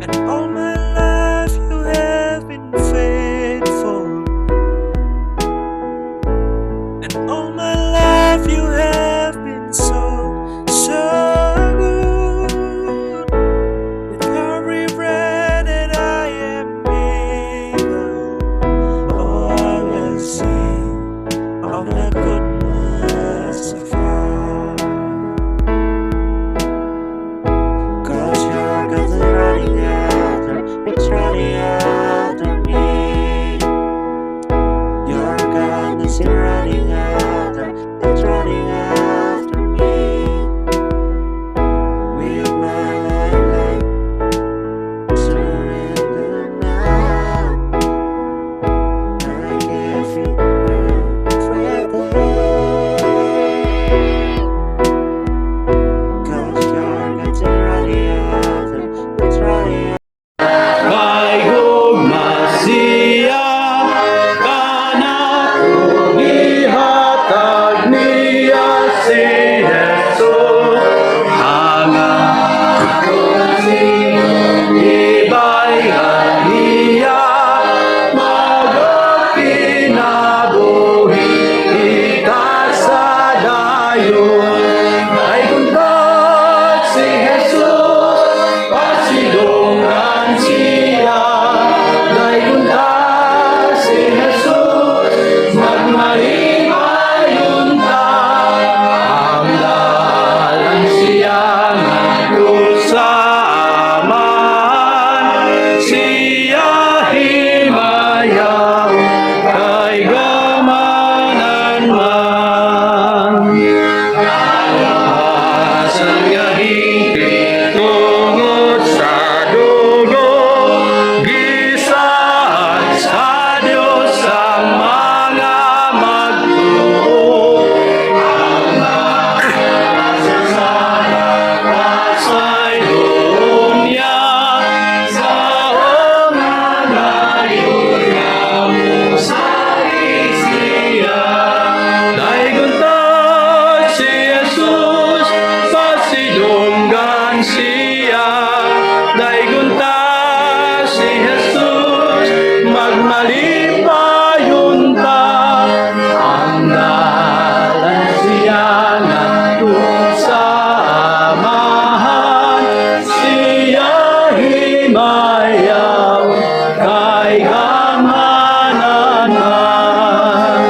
And all my life you have been faithful. And all my life you have been so, so good. With every breath that I am able, oh, I will sing of the goodness of God. 'Cause your goodness is running after, it's running after me. Your goodness is running after, it's running after me. With my life surrender now. I give you everything. 'Cause your goodness is running after, it's running Kay gugma siya kanako, gihatag niya si Jesus ang akong gibayhan niya bag-ong kinabuhi ikasadayon. Kay guntat si Jesus, pasidunggan siya. Daygon si Jesus, magmalipayon ta. Ang dalan siya ngadto sa Amahan, siya himayaon kay gamhanan man. Asan nga hingpit tungod sa dugo, gisaad sa Dios sa mga magtuo. Ang pasayloon niya sa nga mosalig siya. Daygon si Jesus, pasidunggan siya. Daygon si Jesus, magmalipayon ta. Ang dalan siya ngadto sa Amahan, siya himayaon kay gamhanan man.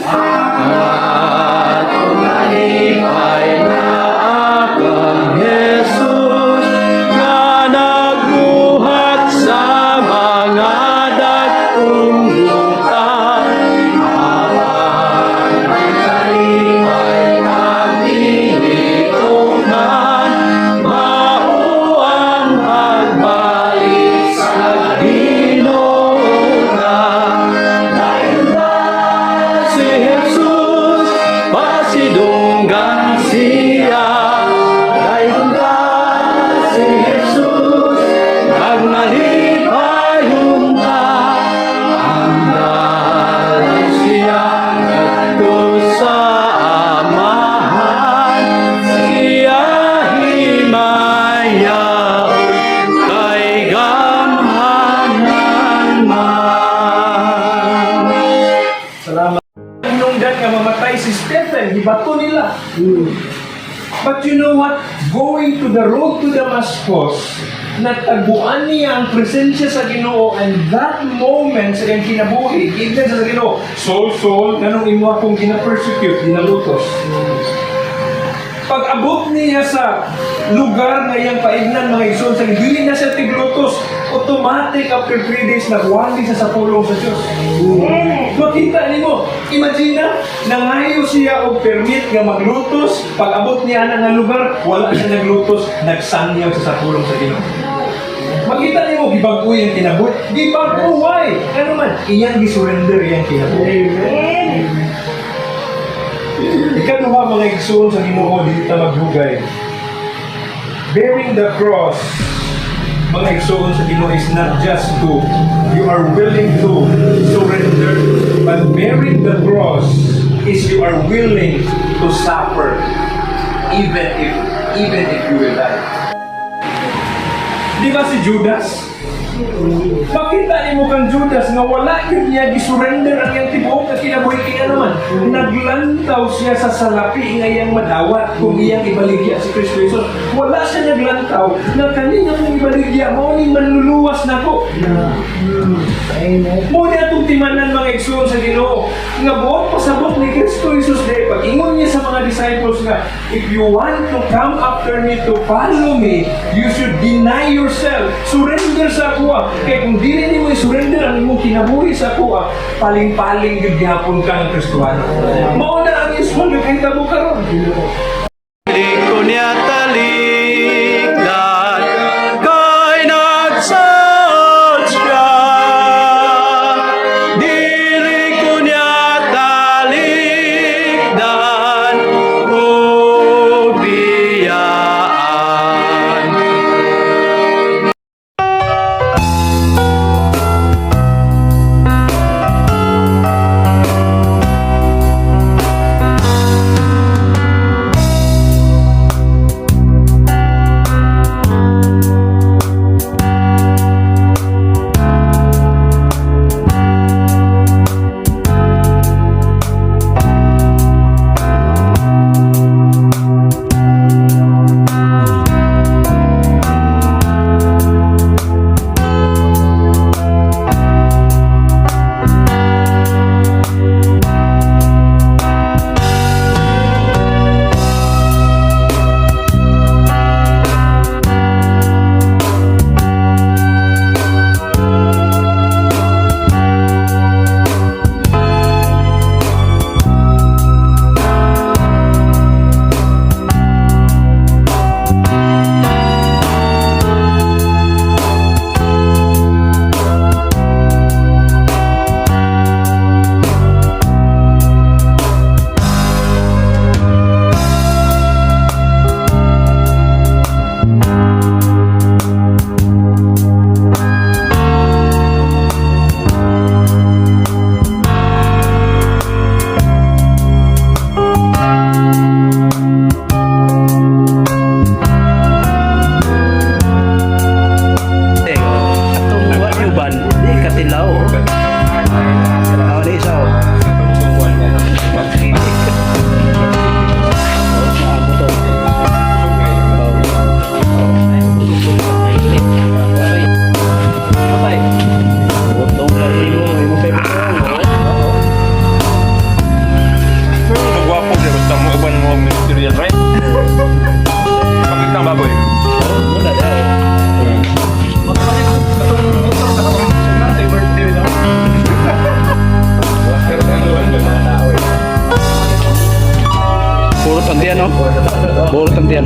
Atong nalipay naa kang Jesus nga nagbuhat sa mga dakong butang. Apan ang kalipay kag tinituman, mao ang pagbalik sa Ginoo. Si Jesus, pasidunggan siya. Daygon si Jesus, magmalipayon ta. Ang dalan siya ngadto sa Amahan, siya himayaon kay gamhanan man. Salamat. Hinungdan nga mamatay si Stephen, gibato nila. But you know what? Going to the road to Damascus, nataguan niya ang presensya sa Ginoo, and that moment sa iyang kinabuhi, giingnan siya sa Ginoo, "Saul, Saul, nganong imo akong gina-persecute?" Ginalutos. Pag abot niya sa lugar nga iyang paignan, mga igsoon, sa dili na siya tiglutos, automatic after 3 days nagwali siya sa pulong sa Diyos. Makita nimo, imagine na, nangayo siya og permit nga maglutos, pag abot niya na nga lugar, wala siya naglutos, nagsangyaw siya sa pulong sa Ginoo. Makita nimo, gibag-o iyang kinabuhi. Gibag-o, why? Ano man, iyang gisurrender iyang kinabuhi. Ikaduha, mga igsoon sa Ginoo, dili ta magdugay. Bearing the cross, mga igsoon sa Ginoo, is not just to you are willing to surrender, but bearing the cross is you are willing to suffer even if you will die. Di ba si Judas? Makita nimo kang Judas nga wala gyud niya gisurrender ang iyang tibuok nga kinabuhi kay ano man. Naglantaw siya sa salapi nga iyang madawat kung iyang ibaligya si Kristo Jesus. Wala siya naglantaw nga kani nga kung ibaligya mao ning manluluwas nako. Amen. Mao ni atong timanan, mga igsoon sa Ginoo, nga buot pasabot ni Kristo Jesus dahil pag-ingon niya sa mga disciples nga, "If you want to come after me, to follow me, you should deny yourself, surrender sa akoa, kay kung dili nimo i-surrender ang imong kinabuhi sa akoa, paling-paling gyud gihapon ka ng Kristohano." Mao na ang usual nga kahitabo karon. Di ko niya talikdan kay nagsaad siya. Dili ko niya talikdan ug biyaan. Atong wa uban, di katilaw. Aw ni isa. Oh. Maamo to. Butong lang imo, imo favorite. Magwapo siya basta mo uban mo ministerial, right? Pakita ang baboy. Oh, muna daw. Puro tantian, no? Puro tantian.